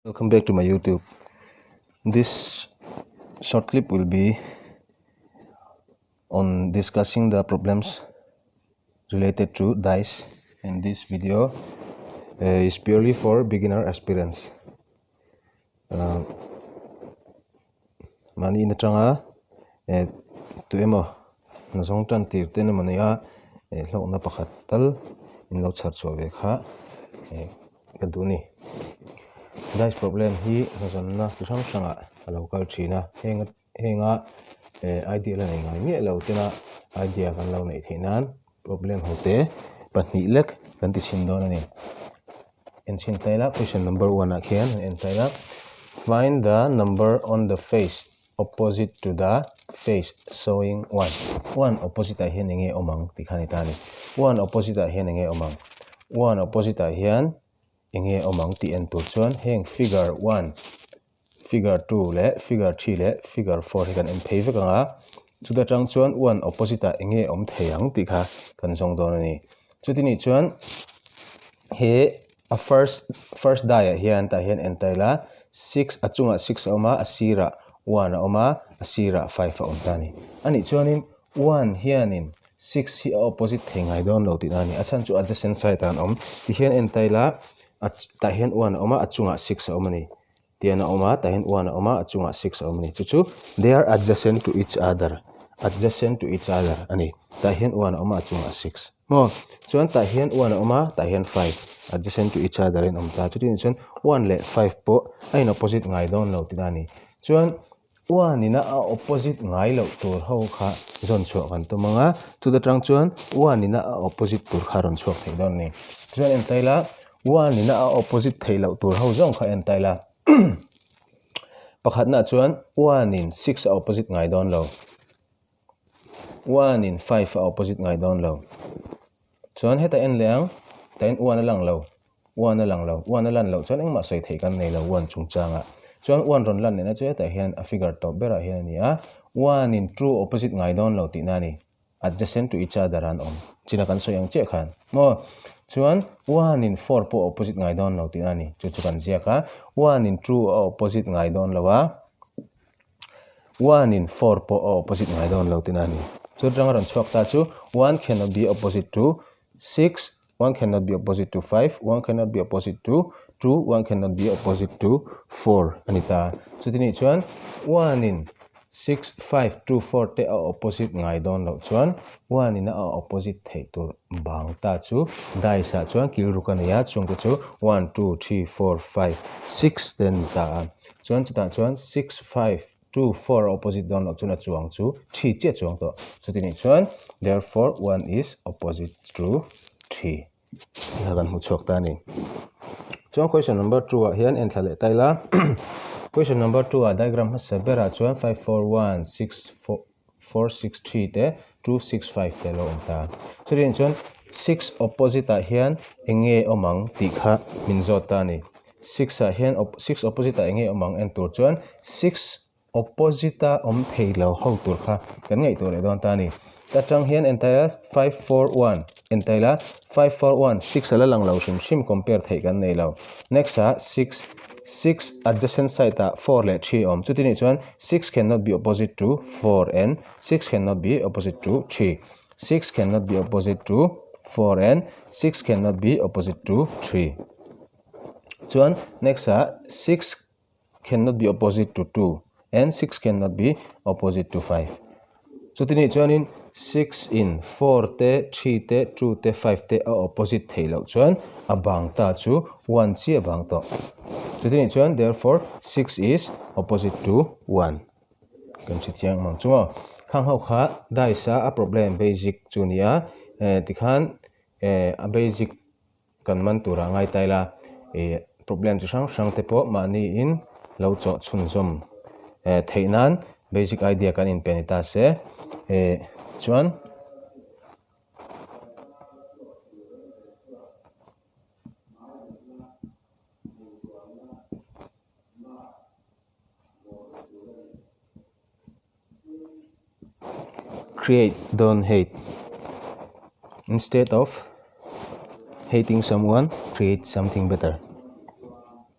Welcome back to my YouTube. This short clip will be on discussing the problems related to dice and this video uh, is purely for beginner aspirants. Uh, Mahni in atanga eh tu emaw hna zawng tan tir te emaw nia eh hlawkna pakhat tal in lo chhar chhuah ve kha eh ka duh a ni. Dice problem hi hnazawnna chi hrang hrangah a lo kal thin a heng henga eh idea la nei ngai miah lo tena idea kan lo neih theih nan problem ho te pahnih lek kan ti chhin dawn a ni. Enchhin ta ila question number one ah khian han en ta ila find the number on the face opposite to the face showing one one opposite ah hian enge awm ang tih kha a ni ta a ni one opposite ah hian enge awm ang one opposite ah hian enge awm ang tih en tur chuan heng figure one figure 2 leh figure 3 leh figure 4 hi kan en phei vek ang a chuta tang chuan one opposite ah enge awm thei ang tih kha kan zawng dawn a ni chuti nih chuan he a first first die ah hian tah hian en ta ila 6 a chungah 6 a awm a a sirah 1 a awm a a sirah 5 a awm ta a ni anih chuanin 1 hianin 6 hi a opposite thei ngai dawn lo tihna a ni a chhan chu adjacent side ah an awm tihian en ta ila a tah hian 1 a awm a a chungah 6 a awm a ni. Tian a awm a, tah hian one a awm a, a chungah six a awm a ni. Chu chu they are adjacent to each other, adjacent to each other a ni. Tah hian one a awm a, a chungah six. Maw? Chuan tah hian one a awm a, tah hian five, adjacent to each other in awm ta. Chutiang chuan one leh five pawh a in opposite ngai dawn lo tihna a ni. Chuan one ina a opposite ngai loh tur ho kha zawn chhuah kan tum ang a, chuta tang chuan one ina a opposite tur kha rawn chhuak thei dawn a ni. Chuan en ta ila one ina a opposite theih loh tur ho zawng kha en ta ila pakhatnaah chuan one in six a opposite ngai dawn lo, one in five a opposite ngai dawn lo. Chuan heta en leh ang tah hian one a lang lo. Uan a lang lo. Uan a lan loh chuan engmah sawi theih kan nei lo uan chungchangah. Chuan uan rawn lan lehna chu hetah hian a figure tawp berah hian a ni a. Uan in true opposite ngai dawn lo tihna a ni. Adjacent to each other an awm. China kan sawi ang chiah khan. Maw? Chuan uan in four pawh opposite ngai dawn lo tihna a ni. Chu chu kan ziak a. Uan in true a opposite ngai dawn lo a. One in four pawh a opposite ngai dawn lo tihna a ni. Chu atanga rawn chhuak ta chu one cannot be opposite to six, one cannot be opposite to five, one cannot be opposite to two, one cannot be opposite to four a ni ta. Chuti nih chuan one in six, five, two, four te a opposite ngai dawn loh chuan one in a opposite theih tur bang ta chu dice ah chuan kil ruk a nei a, chungte chu one, two, three, four, five, six te a ni ta a. Chuan chutah chuan six, five, two, four a opposite dawn loh chuan a chuang chu three chiah chuang tawh. Chuti nih chuan therefore one is opposite to three tih kha kan hmu chhuak ta a ni. Chuan question number two ah hian en thla leh ta ila question number two ah diagram hmasa berah chuan five, four, one, six, four, four six three te two six five te a lo awm ta. Chutiang chuan six opposite ah hian eng nge awm ang tih kha min zawt ta a ni. Six ah hian six opposite ah eng nge awm ang en tur chuan six opposite a awm thei lo ho tur kha kan ngaihtuah leh dawn ta a ni. Ta tang hian en ta ila five four one en ta ila five four one six a la lang lo hrim hrim compare theih kan nei lo. Next ah six Six adjacent side ah four leh three a awm. Chuti nih chuan six cannot be opposite to four and six cannot be opposite to three. Six cannot be opposite to four and six cannot be opposite to three. Chuan next ah six cannot be opposite to two and six cannot be opposite to five. Chuti nih chuanin six in four te, three te, two te, five te a opposite theih loh chuan a bang ta chu one chiah a bang tawh. Chuti nih chuan therefore six is opposite to one. Kan hre chiang ang chu maw. Khang ho kha dice a a problem basic chu a ni a, eh tikhan eh a basic kan man turah ngai ta ila ih problem chi hrang hrang te pawh mahni in lo chawh chhunzawm eh theih nan basic idea kan inpe ni ta se eh chuan Create don't hate instead of hating someone create something better.